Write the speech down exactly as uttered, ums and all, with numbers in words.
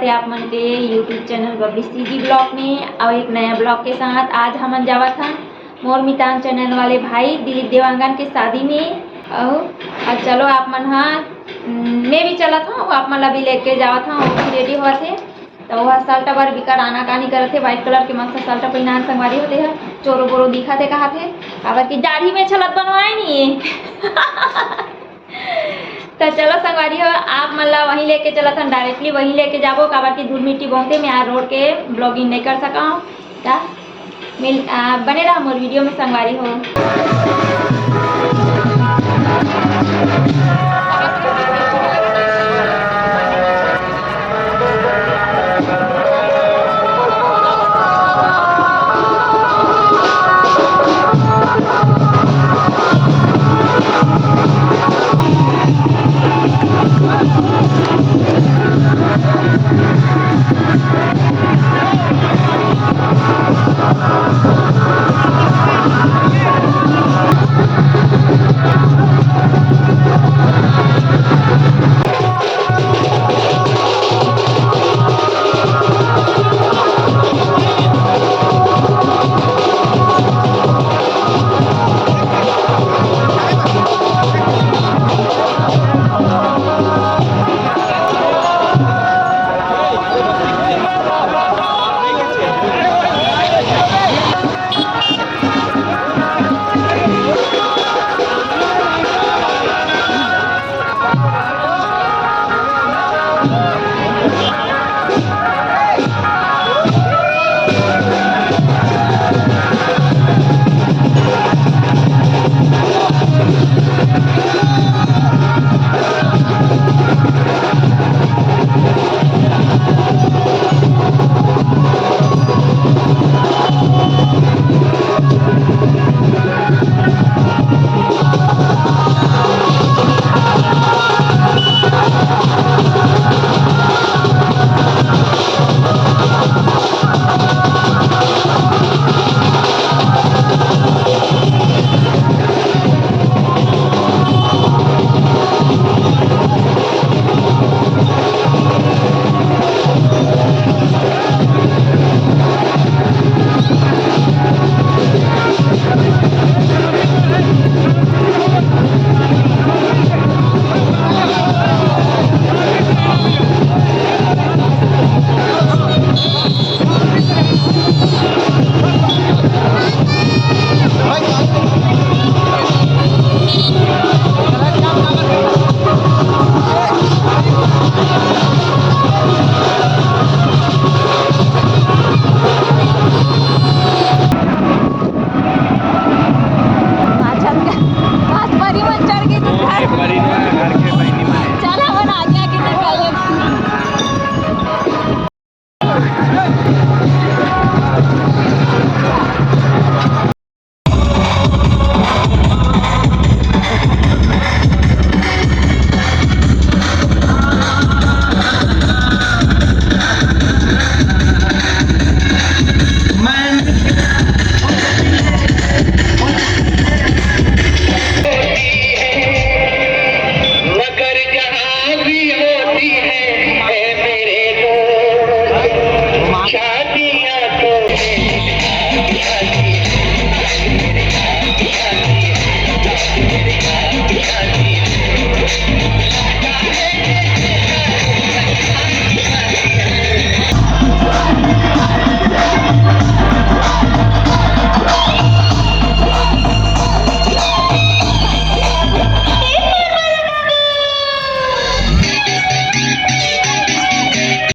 आप मन के YouTube channel Babli CG blog में और एक नया ब्लॉग के साथ आज हमन जावत हन मोर मितान चैनल वाले भाई दिलीप देवांगन के शादी में। और, और चलो आप मन हा, उम, मैं भी चलत हूँ, आप मन ला भी लेके जावत हूँ, वो भी रेडी होवत हे। तो वह शर्ट बर बिकट आनाकानी करत हे, व्हाइट कलर के मस्त शर्ट पहिनान संगवारी हो, तेहा चोरो बोरो दिखत हे कहाथे, काबर कि दाढ़ी में छलत बनवाए नहीं। तो चलो संगवारी हो, आप मन ला वहीं लेके चलत हन, डायरेक्टली वहीं लेके जाबो, काबर कि धूल मिट्टी बहुते, मैं आज रोड के ब्लॉगिंग नहीं कर सका हूँ। ता मिल, आ, बने रहा मोर वीडियो में संगवारी हो।